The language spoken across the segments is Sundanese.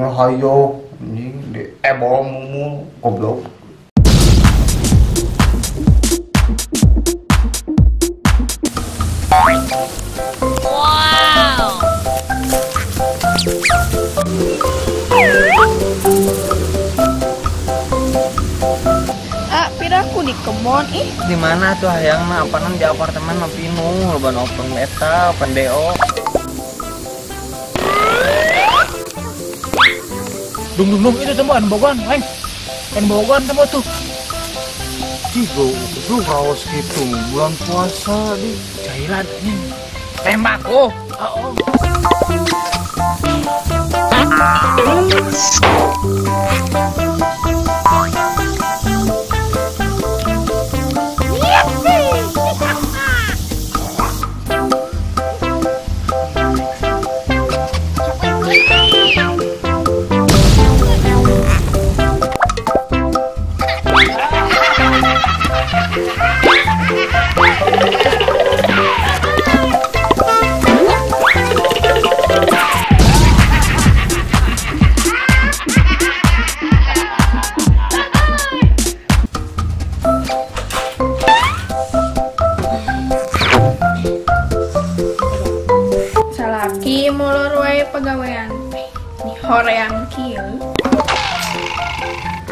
Kulina hayo anjing di ebol mumu goblok. Wow. Ah, piraku di kebon ih. Di mana tuh hayangna apanan di apartemen mah pinuh, loba nu open eta, open DO. Dung dung dung itu tempat bogoan, aing. Kan bogoan tempat tuh. Cigo, tuh raos gitu bulan puasa di cairan anjing. Tembak oh. Oh. Salaki molor wae pagawean teh di hoream kieu.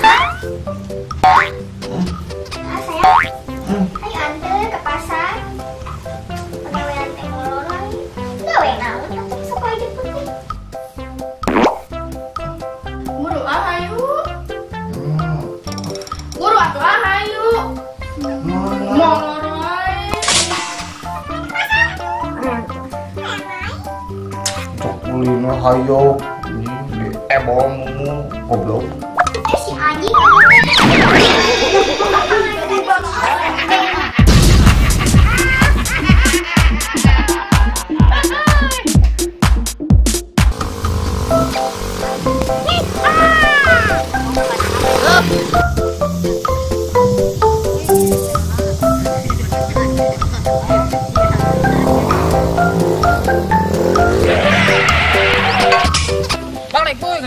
Ah, sayang. Ayo anter ke pasar. Pagawean teh molor wae. Gawe naon atuh sok wae jemput teh. Buru ah hayu. Buru atuh ah hayu. Molor wae. Kulina hayo anjing di ebol mumu goblok. Si anjing.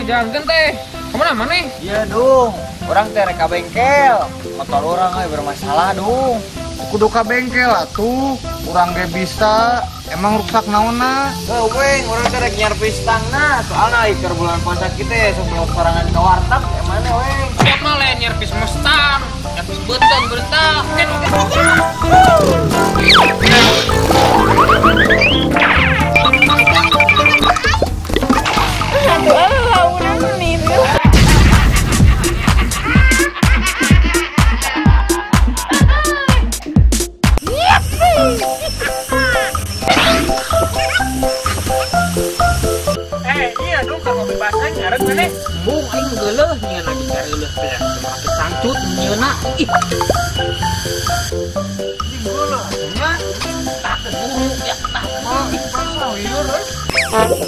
Jalan teh, kemana mana? Iya dong, orang teh reka bengkel, motor orang euy bermasalah dong. Kudu ka bengkel atuh, urang ge bisa, emang rusak naonna? Heuh weng, urang teh rek nyervis tangna, soalna ieu bulan puasa kita sok belok sorangan ka warteg, emane weng. Siap mah lain nyervis mestang, nyervis beuteng berentah. Iya dong kalau bebasan ngarep mana? Bung aing geuleuh nyeun lagi gareuleuh teh. Make sangcut nyeuna. Ih. Geuleuh nya. Tah buru ya tah. Oh, liur euy. Kamu.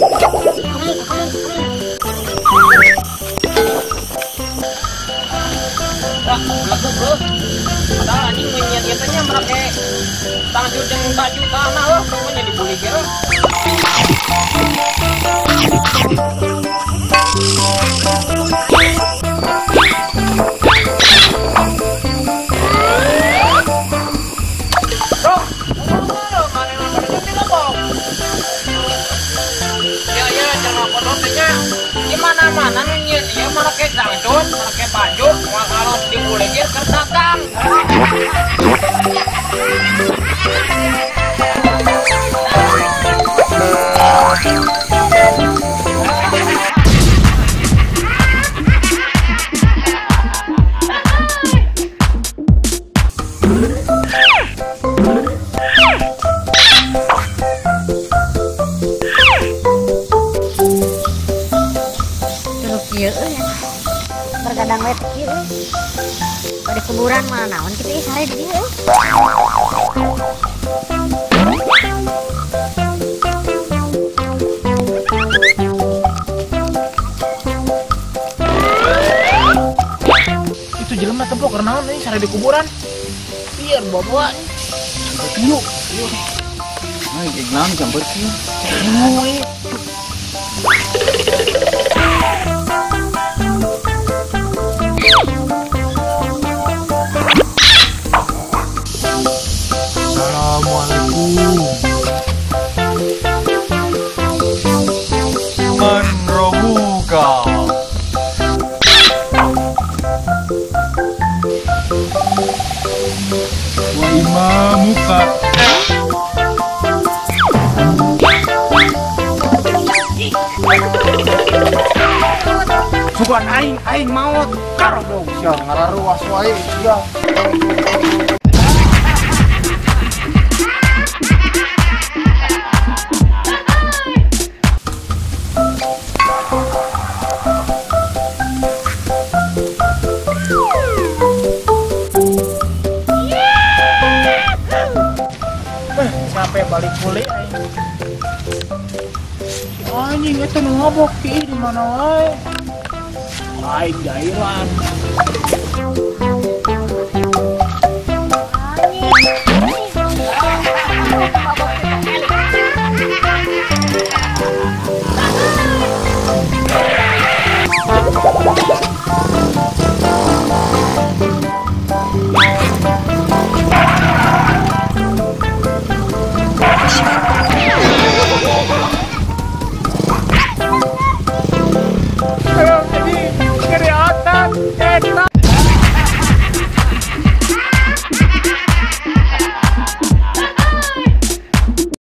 Wah, beleguk euy. Padahal anjing mun nyeun ieu teh nya make sangcut jeung baju tanah euy, pokoknya dibuli ge euy. Di mana-mana nunyin dia make dangdut, make baju, moal alus digulegir keur dagang. Bergadang we teh kieu euy. Bade kuburan mah naon kitu ieu sare di dieu euy. Itu jelema tempo keur naon euy sare di kuburan. Biar bawa-bawa. Sampai yuk. Nah, naon sampai kieu. Cengeng euy. Man robuka. Wa imamuka. Sugan aing aing maot karoblog sia ngararuas wae sia. Sampai balik pulih aing. Si anjing eta nu ngabok di mana wae. Aing jairan.